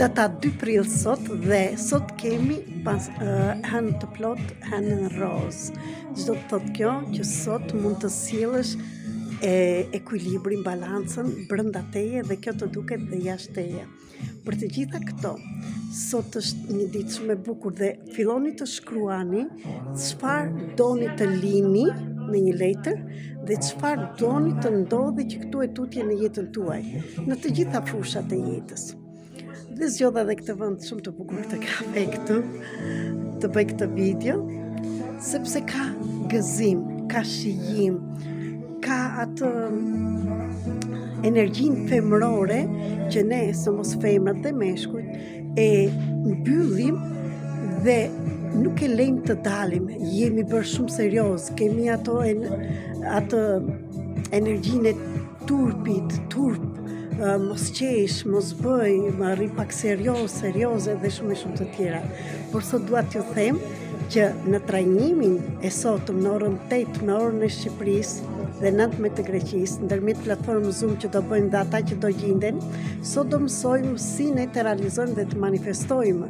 Data 2 prill sot dhe sot kemi pas uh, hënë të plotë, hënën rozë. Ç'do të thotë kjo që sot mund të sjellësh e ekuilibrin, balancën brenda teje dhe kjo të duket dhe jashtë teje. Për të gjitha këto, sot është një ditë shumë e bukur dhe filloni të shkruani çfarë doni të lini në një letër dhe çfarë doni të ndodhi që këtu e tutje në jetën tuaj, në të gjitha fushat e jetës. Dhe zgjodha dhe këtë vend shumë të bukur këtë kafe këtu, të bëj këtë video, sepse ka gëzim, ka shijim, ka atë energjinë femërore që ne, sidomos femrat dhe meshkujt, e mbyllim dhe nuk e lejmë të dalim, jemi bërë shumë serioz, kemi ato en, atë energjinë e turpit, turp, mos qesh, mos bëj, më rri pak serioz, serioze dhe shumë e shumë të tjera. Por sot dua t'ju them që në trajnimin e sotëm në orën 8 me orën e Shqipërisë dhe 9 me të Greqisë, ndërmjet platformës Zoom që do bëjmë dhe ata që do gjinden, sot do mësojmë si ne të realizojmë dhe të manifestojmë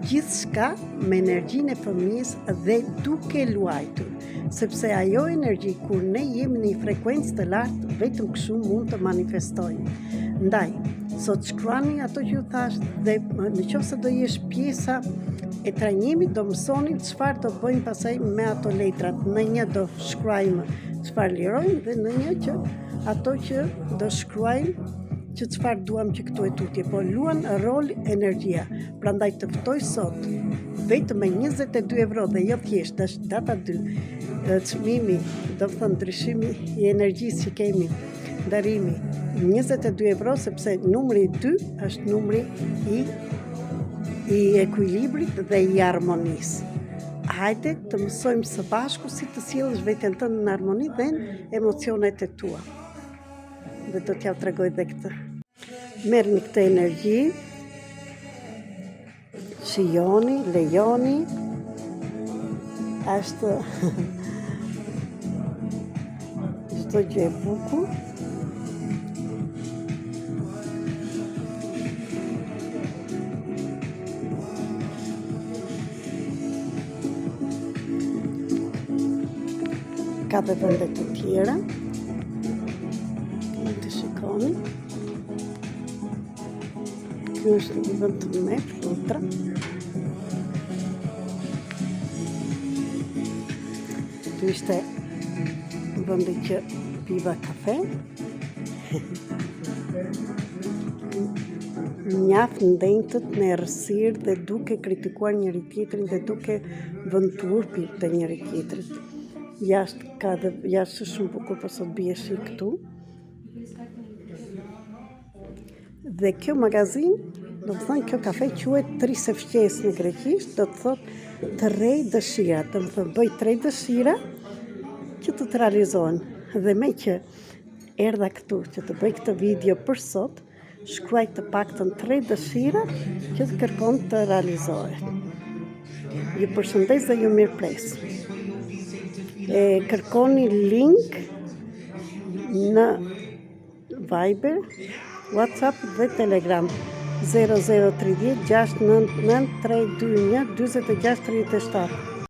gjithçka me energjinë e fëmijës dhe duke luajtur, sepse ajo energji kur ne jemi në një frekuencë të lartë, vetëm kështu mund të manifestojmë. Ndaj, sot shkruani ato që ju thashë dhe në qoftë se do jesh pjesa e trajnimit do mësoni çfarë do bëjmë pastaj me ato letrat. Në një do shkruajmë çfarë lirojmë dhe në një që ato që do shkruajmë që çfarë duam që këtu e tutje, po luan rol energjia. Prandaj të ftoj sot vetëm me 22 euro dhe jo thjesht, është data 2. Çmimi, do të thënë ndryshimi i energjisë që kemi Ndërrimi 22 euro sepse numri 2 është numri i i ekuilibrit dhe i harmonisë. Hajde të mësojmë së bashku si të sjellësh veten tënde në harmoni dhe në emocionet e tua. Dhe do t'jua tregoj dhe këtë. Merrni këtë energji, Shijoni, lejoni, është çdo gjë e bukur. Ka dhe vende të tjera. Mund të shikoni. Ky është një vend me flutra. Ky ishte vendi që piva kafe. Mjaft ndenjtët në errësirë dhe duke kritikuar njëri tjetrin dhe duke vënë turpin te njëri tjetrit. Jashtë ka dhe jashtë është shumë bukur, po sot bie shi këtu. Dhe kjo magazinë, do të thënë kjo kafe quhet Tris Efches në greqisht, do të thotë tre dëshira, do të thënë bëj tre dëshira që të të realizohen. Dhe meqë erdha këtu që të bëj këtë video për sot, shkruaj të paktën tre dëshira që të kërkon të realizohet. Ju përshëndes dhe ju mirëpres. E kërkoni link në Viber, WhatsApp dhe Telegram 0030 699 321 46 37.